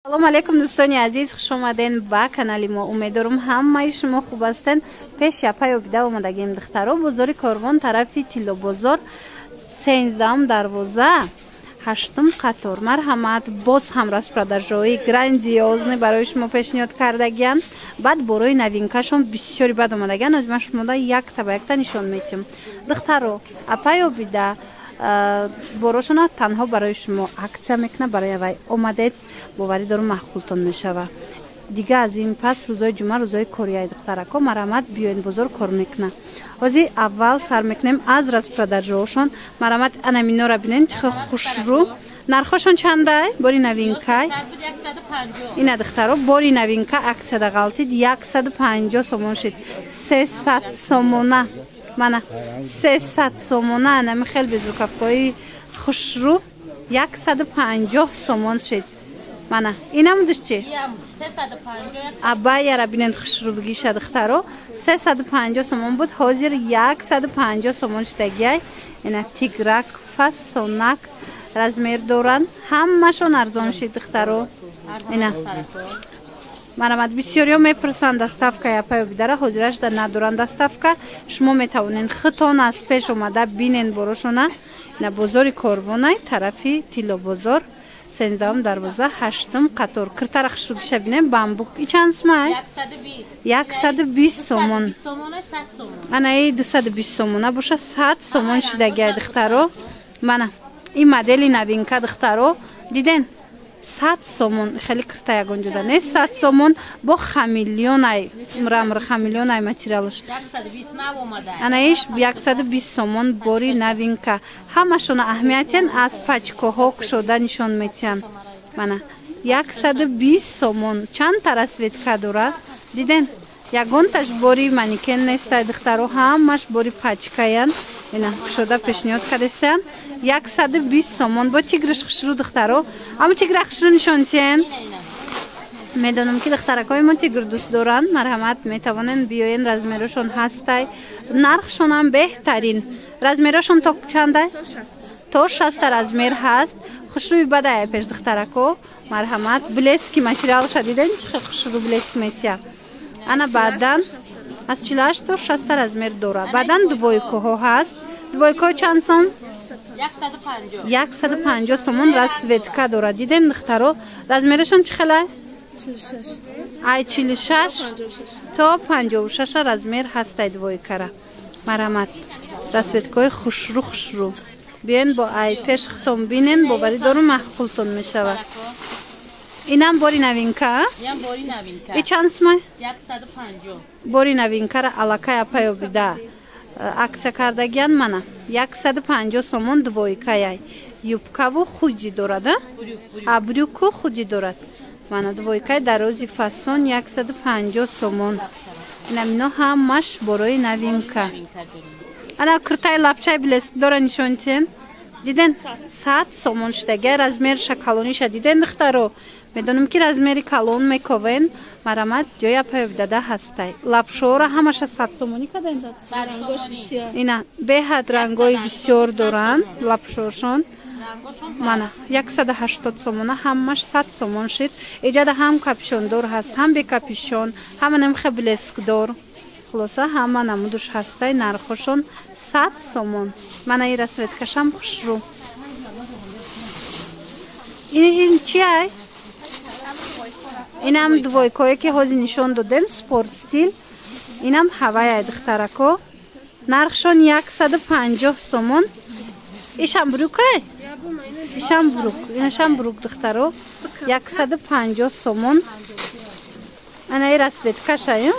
Салом алейкум, дӯстони азиз, хуш омаден ба канали мо. Умедворам, ҳамаи шумо хуб ҳастен. Пеш япай Обида омадагем, духтаро, бозори Корвон, тарафи Тиллобозор, 13-ум дарвоза, ҳаштум қатор. Марҳамат, боз ҳам распродажаҳои грандиозный барои шумо пешниҳод кардагиям. Баъд борои новинкашон бисёри бад омадагиан. Аз ман шумода якта ба якта нишон метиҳам. Духтаро, апай Обида борошона танҳо барои шумо акция мекунад. Барои авай омадед, боварӣ дорум, маъқултон мешава. Дига аз ин пас рӯзои ҷумъа рӯзои корияи. Духтарако, марҳамат, биёед, бозор кор мекунад. Ҳозир аввал сар мекунем аз распродажаҳошон. Марҳамат, анаминора бинен, чӣ хел хушрӯ. Нархошон чандай? Бори новинкай ина, духтаро, бори новинка акцияда ғалтид, 150 сомон шид, 300 сомона. Мана, 300 сомона. Анами хел безрукавкои хушрӯ 150 сомон шид. Мана, инамудуш чи? Абаяра бинед, хушрӯ бигиша, духтаро. 350 сомон буд, ҳозир 150 сомон шидагиай. Ина тиграк фасонак размер доранд, ҳамашон арзон шид, духтаро. Ина, марҳамат. Бисёриҳо мепурсанд доставка япай Обидара. Ҳозирашда надоранд доставка. Шумо метавонед худтон аз пеш омада бинен борошона. Ина бозори Корвонай, тарафи Тиллобозор, 13-ум дарвоза, ҳаштум қатор. Киртара хушрӯгиша бинем, бамбук. И чанд сумай? 120 сомон. Анаи 220 сомона боша, 100 сомон шидагиай, духтаро. Мана ин модели новинка, духтаро, диден, 100 сомон. Хеле кирта ягон ҷуда нест, 100 сомон. Бо хамелеонай, мрамор хамелеонай материалаш. Анаиш 120 сомон, бори новинка. Ҳамашона аҳамиятен, аз пачкоҳо кушода нишон метиҳанд. Мана, 120 сомон. Чандта расцветка дорад, диден? Ягонташ бори манекен нестай, духтаро, ҳамаш бори пачкаян. Ина кушода пешниҳод кардестаян, 120 сомон. Бо тигриш хушрӯ, духтаро. Аммо тигра хушрӯ нишон тиҳен. Медонам, ки духтаракҳои мо тигр дӯст доранд. Марҳамат, метавонен биёен, размерошон ҳастай, нархшонам беҳтарин. Размерошон то чандай? То 60-та размер ҳаст. Хушрӯи бадая пеш, духтарако, марҳамат. Блески материалша диден, чӣ хел хушрӯ блеск метия. Ана баъдан аз 48 то 60-та размер дора. Баъдан двойкаҳо ҳаст. Двойкаҳо чанд сом? 150 сомон. Расцветка дора, диден, духтаро? Размерашон чӣ хелай? Ай 46 то 56-а размер ҳастай двойкара. Марҳамат, расцветкаҳои хушрӯ, хушрӯ. Биёен, бо ай пеш худтон бинен, боварӣ дорум, маъқултон мешавад. Инам бори новинка. И чанд сумай? Бори новинкара аллакай апай Обида акция кардагиян. Мана, 150 сомон двойкаяй. Юбкаву худи дорад, а брюку худи дорад. Мана, двойкаи дарози фасон, 150 сомон. Инамино ҳамаш борои новинка. Ана куртаи лапчаи блеск дора, нишон тиҳен. Диден, 100 сомон шудагия. Размерша калониша диден, духтаро? Медонам, ки размери калон мековен. Марҳамат, ҷои апай Обидада ҳастай. Лапшоора ҳамаша 100 сомонӣ кардем. Ина беҳад рангҳои бисёр доранд лапшоошон. Мана, 180 сомона, ҳамаш 100 сомон шид. Иҷада ҳам капюшондор ҳаст, ҳам бекапюшон, ҳама намхе блескдор. Хулоса, ҳама намудуш ҳастай, нархошон 100 сомон. Мана и расцветкашам хушрӯ. Ин чи ай? Инам двойкое, ки ҳозир нишон додем, спорт стиль. Инам ҳаваяй, духтарако. Нархшон 150 сомон. Ишам брюкай, ишам брюк, инашам брюк, духтаро, 150 сомон. Ана и расцветкашай,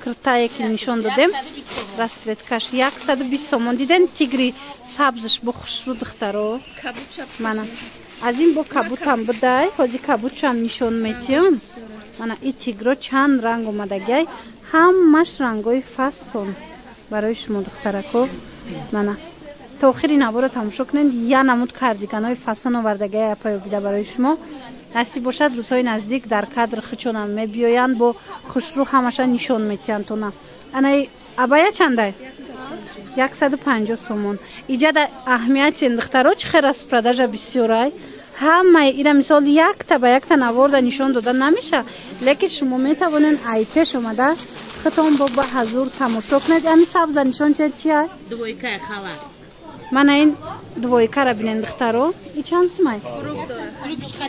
киртае, ки нишон додем, расцветкаш 120 сомон. Диден, тигри сабзш бо хушрӯ, духтаро. Мана, аз ин бо кабутам будай, ҳозир кабутшам нишон метиҳам. Мана и тигро чанд ранг омадагиай, ҳамаш рангҳои фасон барои шумо, духтарако. Мана, то охири наворо тамошо кунед. Я намуд кардиганҳои фасон овардагиай апай Обида барои шумо. Насиб бошад, рӯзҳои наздик дар кадр хучонам мебиёянд, бо хушрӯ ҳамаша нишон метиҳанд тона. Анаи абая чандай? 150 сомон. Иҷада аҳамияти, духтаро, чӣ хел распродажа бисёрай. Ҳамаи ира мисол якта ба якта наворда нишон дода намеша, лекин шумо метавонед ай пеш омада худтон бо ба ҳазур тамошо кунед. Ами сабза нишон чия? Двойка хала. Мана ин двойкара бинен, духтаро. И чанд сумай?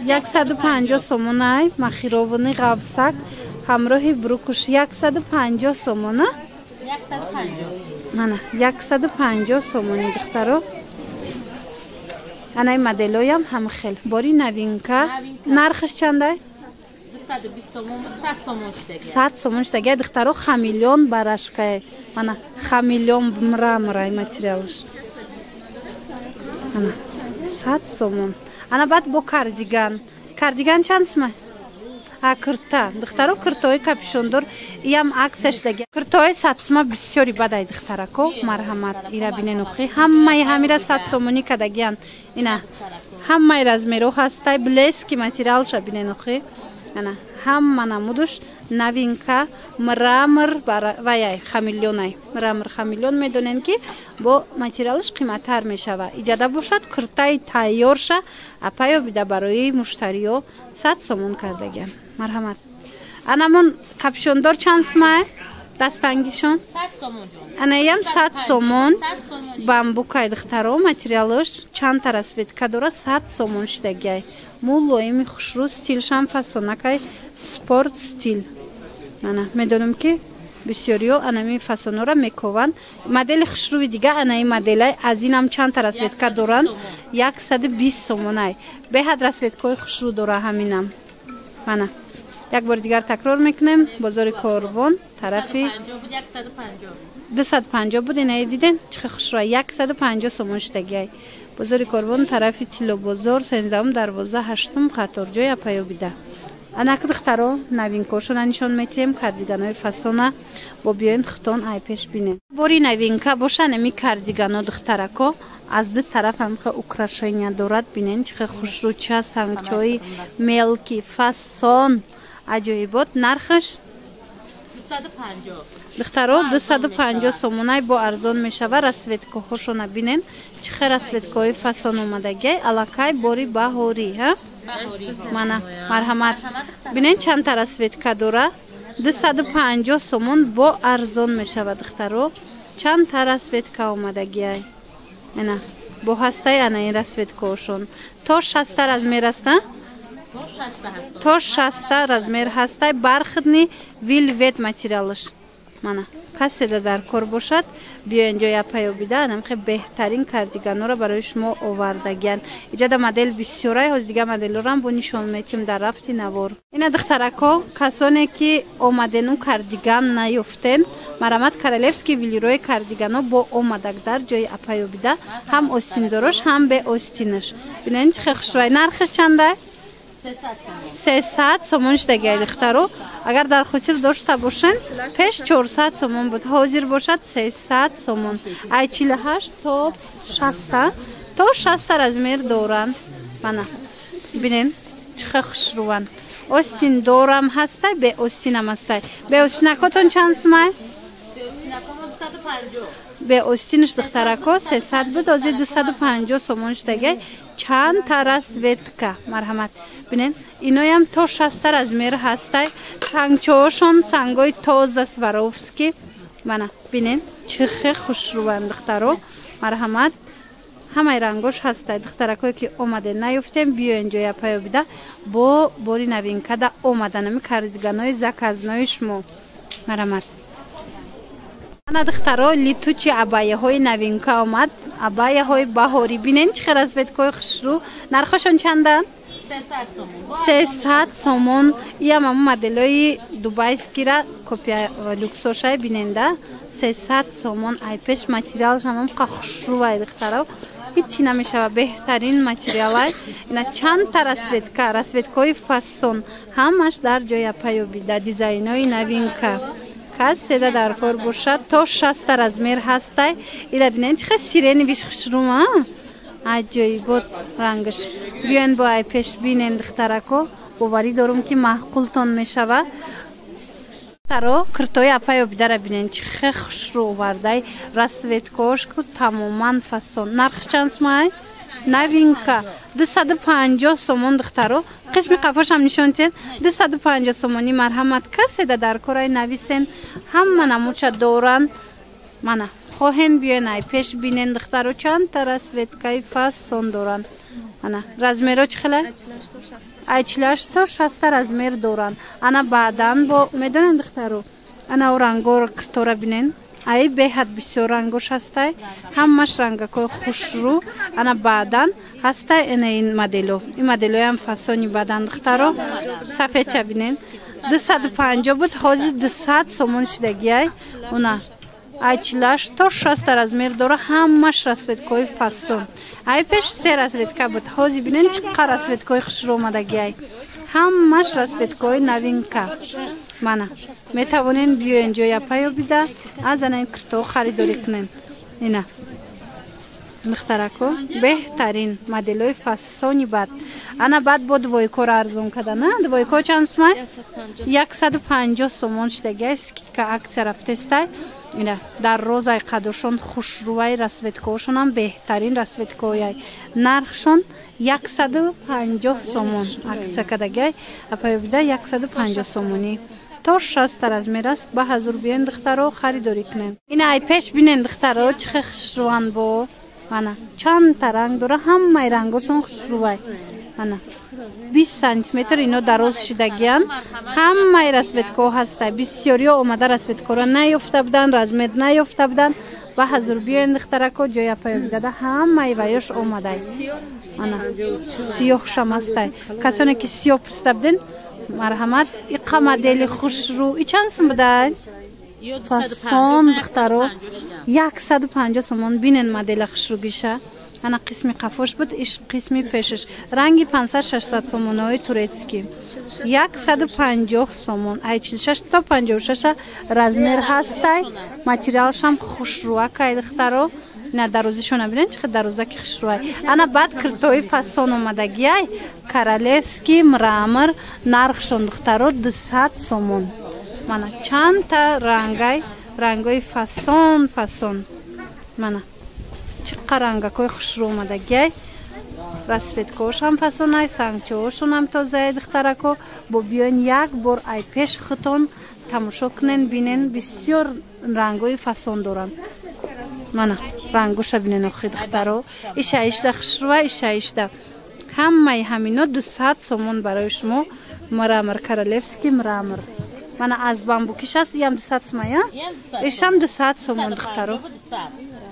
150 сомонай. Махировани ғавсак ҳамроҳи брукуш 150 сомона. Мана 150 сомони, духтаро. Анаи моделоям ҳам хел бори новинка. Нархаш чандай? 100 сомон шудагай, духтаро. Хамелеон барашкай. Мана хамелеон мраморай материалш. Ана 100 сомон. Ана баъд бо кардиган. Кардиган чанд сумай? А кирта, духтаро, киртои капюшондор иам акция шудаги. Киртои 100 сума бисёри бадай, духтарако. Марҳамат, ира бинен, охи ҳамаи ҳамира 100 сомонӣ кадагиян. Ина ҳамаи размеро ҳастай, блески материалша бинен, охи ана ҳама намудуш новинка, мрамор ваяй, хамелеонай, мрамор хамелеон. Медонем, ки бо материалаш қиматтар мешава. Иҷада бошад, киртаи тайёрша апайо бида барои муштариё 100 сомон кардагиан. Марҳамат, анамон капюшондор чанд сумай дастангишон? Анаям 100 сомон. Бамбукай, духтаро, материалош. Чандта расцветка дора, 100 сомон шидагиай. Мулоими хушрӯ, стилшам фасонакай, спорт стиль. Ана медонам, ки бисёриё анами фасонора мекованд. Модели хушрӯи дига анаи моделай. Аз инам чандта расцветка доранд, 120 сомонай. Беҳад расцветкаҳои хушрӯ дора ҳаминам. Мана як бори дигар такрор мекунем: бозори Корвон тарафи 250 буд. Инаи диден, чӣ хушрӯ, 150 сомон шидагиай. Бозори Корвон, тарафи Тиллобозор, 13-ум дарвоза, ҳаштум қатор, ҷои апаёбида. Анак, духтаро, новинкошона нишон метиҳем, кардиганои фасона. Бо биёен хутон ай пеш бинем. Бори новинка боша неми кардигано, духтарако. Аз ду тараф ҳамха украшения дорад. Бинен, чӣ хушрӯча, сангчои мелкий, фасон, аҷоибот. Нархаш, духтаро, 250 сомонай, бо арзон мешава. Расцветкаҳошона бинен, чӣ хел расцветкаҳои фасон омадагиай, аллакай бори баҳорӣ ҳа. Мана марҳамат, бинен, чандта расцветка дора, 250 сомон, бо арзон мешава, духтаро. Чандта расцветка омадагиай. Ана бо ҳастаи ана ин расцветкаҳошон то 60 размер аста, то 60 размер ҳастай. Бархатный вельвет материалаш. Мана каседа дар кор бошад, биёен ҷои апаёбида, анамхе беҳтарин кардиганора барои шумо овардагиян. Иҷада модел бисёрай, ҳоз дига моделорам бо нишон метим дар рафти навор. Ина, духтарако, касоне ки омадену кардиган наёфтен, марамат, королевский велюрои кардигано бо омадак дар ҷои апаёбида, ҳам остиндорош, ҳам бе остинаш. Бинен, чӣ хе хушрӯай. Нархаш чандай? 300 сомон шудагиай, духтаро. Агар дар хотир дошта бошем, пеш 400 сомон буд, ҳозир бошад 300 сомон. Ай 48 то 60, то 60 размер доранд. Мана бинен, чӣ хе хушрӯванд. Остин дорам ҳастай, бе остинам ҳастай. Бе остинакотон чанд сумай? Бе остинаш, духтарако, 300 буд, ҳозир 250 сомон шудагиай. Чандта расцветка, марҳамат, бинен. Иноям то 60 размер ҳастай. Сангчоошон сангои тоза, Сваровски. Мана бинен, чӣ хе хушрӯванд, духтаро. Марҳамат, ҳамаи рангош ҳастай. Духтаракое ки омаде наёфтем, биёен ҷоя паёбида, бо бори новинкада омаданами кардиганои заказнои шумо. Марҳамат. Ана, духтаро, летучий абаяҳои новинка омад, абаяҳои баҳорӣ. Бинен, чӣ хел расцветкаҳои хушрӯ. Нархошон чанданд? 300 сомон. Иам ҳамун моделои дубайскира копия люксошай. Биненда, 300 сомон. Ай пеш материалш ҳамон хушрӯвай, духтаро, ҳичи намешава, беҳтарин материалай. Ина чандта расцветка, расцветкаҳои фасон, ҳамаш дар ҷоя паёбида, дизайнои новинка. Каседа дар кор бошад, то 60 размер ҳастай. Ира бинен, чӣ хел сиреневиш хушрӯма, аҷоибот рангаш. Биёен, бо ай пеш бинен, духтарако. Боварӣ дорум, ки маъқултон мешава. Таро, киртои апаё бидара бинен, чӣ хе хушрӯ овардай. Расцветкош ку тамоман фасон. Нархш чанд сумай? Новинка 250 сомон духтаро. Қисми қафошам нишон тиҳед. 250 сомонӣ марҳамат. Каседа дар корай нависен, ҳама намуча доранд. Мана хоҳен биёен ай пеш бинен духтаро, чандта расцветкаи фасон доранд. Ана размеро чӣ хела? Ай 48 то 60 размер доранд. Ана баъдан бо медонен духтаро, ана о рангоро киртора бинен. Ай беҳад бисёр рангош ҳастай, ҳамаш рангакҳои хушрӯ. Ана баъдан ҳастай ина ин модело. Ин моделоям фасони баъдан духтаро. Сафедча бинен. 250 буд, ҳозир 200 сомон шидагиай. Уна ай 48 то 60 размер дора, ҳамаш расцветкаҳои фасон. Ай пеш се расцветка буд, ҳозир бинен чӣ қадр расцветкаҳои хушрӯ омадагиай. Ҳамаш расцветкаҳои новинка. Мана метавонен биёен ҷоя паёбида аз ана ин киртоҳо харидорӣ кунен. Ина духтарако беҳтарин моделҳои фасони бад. Ана баъд бо двойкоро арзон када, на? Двойко чанд сумай? 150 сомон шидагиай, скидка акция рафтестай. Ина дар розай қадошон хушрӯвай, расцветкаҳошонам беҳтарин расцветкаҳояй. Нархшон 150 сомон акция кадагиай. Апаёбида 150 сомонӣ. То 60 размер аст. Ба ҳазур биёен духтаро, харидорӣ кунен. Ина ай пеш бинен духтаро, чӣ хел хушрӯванд бо. Ана чандта ранг дора, ҳамаи рангошон хушрӯвай. Ана 20 сантиметр ино дароз шидагиянд. Ҳамаи расцветкаҳо ҳастай. Бисёриҳо омада расцветкаҳоро наёфта буданд, размер наёфта буданд. Ба ҳазур биёен духтарако, ҷоя паёбидада ҳамаи ваёш омадай. Ана сиёҳшам ҳастай. Касоне ки сиёҳ пурсида буден, марҳамат. Иқа модели хушрӯ. И чанд сум будай? Фасон духтаро 150 сомон. Бинен модела хушрӯгиша. Ана қисми қафош буд, иш қисми пешаш. Ранги 500-600 сомонаҳои турецкий. 150 сомон. Ай 46 то 56 размер ҳастай. Материалшам хушрӯакай духтаро. Ина дарозишона бинен, чӣ қадр дарозаки хушрӯай. Ана баъд киртои фасон омадагиай. Королевский мрамор нархшон духтаро 200 сомон. Мана чандта рангай, рангои фасон фасон. Мана чӣ қадр рангакҳои хушрӯ омадагиай. Расцветкаҳошам фасонай, сангчаҳошонам тозаи духтарако. Бо биёен як бор ай пеш худтон тамошо кунен, бинен, бисёр рангҳои фасон доранд. Мана рангоша бинен охи духтаро. Ишаишда хушрӯа, ишаишда. Ҳамаи ҳамино 200 сомон барои шумо. Мрамор, королевский мрамор. Мана аз бамбукиш аст, иам 200 сомон, ишам 200 сомон духтаро.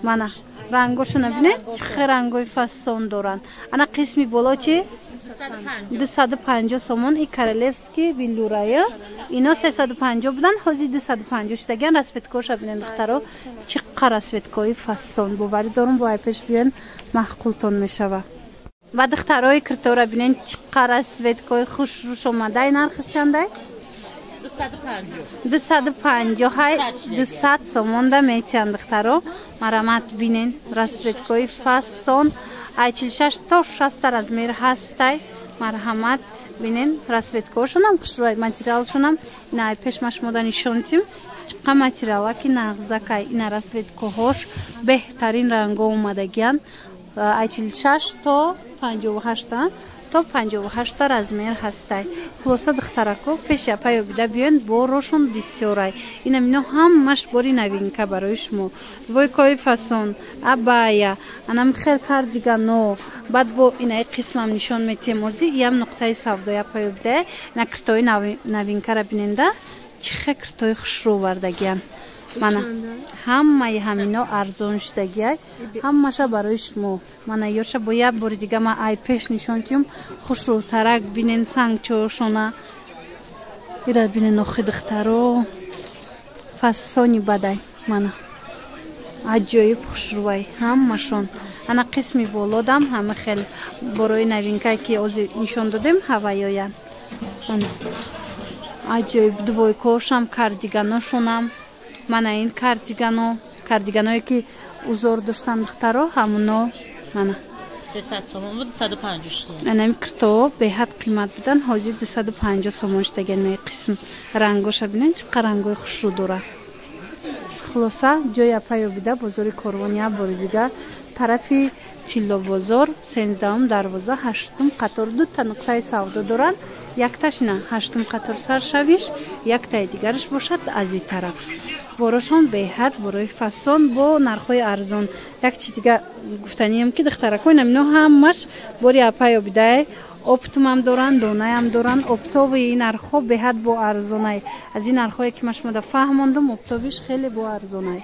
Мана рангошона бинед, чӣ хел рангҳои фасон доранд. Ана қисми боло чи? 250 сомон. И королевский велюрая. Ино 350 буданд, ҳозир 250 шудагиан. Расцветкаҳоша бинед духтаро, чӣ қадр расцветкаҳои фасон. Боварӣ дорум бо ай пеш биёен маъқултон мешава. Ва духтарои киртора бинен, чӣ қадр расцветкаҳои хушрӯш омадай. Нархаш чандай? 250 ҳай, 200 сомонда метиҳанд духтаро. Марамат бинен расцветкаҳои фасон. Ай 46 то 60 размер ҳастай. Марҳамат бинен расцветкаҳошонам хушрӯай, материалшонам. Ина ай пеш ма шумода нишон тим, чӣ қадр материалаки нағзакай. Ина расцветкаҳош беҳтарин ранго омадагиянд. Ай 46 то 58 то 58 размер ҳастай. Хулоса духтарако, пеши апаёбида биёен, борошон бисёрай. Ина мино ҳамаш бори новинка барои шумо. Двойкаҳои фасон, абая, анам хел кардигано. Баъд бо инаи қисмам нишон метиҳем ози, иам нуқтаи савдои апаёбида. Ина киртои новинкара биненда, чӣ хел киртои хушрӯ овардагиянд. Мана ҳамаи ҳамино арзон шудагиай, ҳамаша барои шумо. Мана ёша бо як бори дига ма ай пеш нишон тиҳум, хушрӯтарак бинен сангчошона. Ира бинен охи духтаро, фасони бадай. Мана аҷоиб хушрӯвай ҳамашон. Ана қисми болодам ҳама хел борои новинкае ки ҳозир нишон додем ҳаваёянд. Мана аҷоиб двойкаҳошам, кардиганошонам. Мана ин кардигано, кардиганое ки узор доштанд духтаро, ҳамуно. Мана 300 сомон буд, 250 сомон. Анами кирто беҳад қимат будан, ҳозир 250 сомон шудаган. Қисм рангоша бинен, чӣ қадр рангои хушрӯ дорад. Хулоса ҷои апаёбида бозори Корвон як бори дига Тарафи Чиллобозор, 13-ум дарвоза, 8-ум қатор. Дута нуқтаи савдо доранд: якташ на 8-ум қатор саршавиш, яктаи дигараш бошад аз и тараф. Борошон беҳад борои фасон бо нархҳои арзон. Як чи дига гуфтанием, ки духтаракои намино ҳамаш бори апай Обидай оптумам доранд, донаям доранд. Оптовый нархҳо беҳад бо арзонай. Аз ин нархҳое ки ман шумода фаҳмондум, оптовый ш хеле бо арзонай.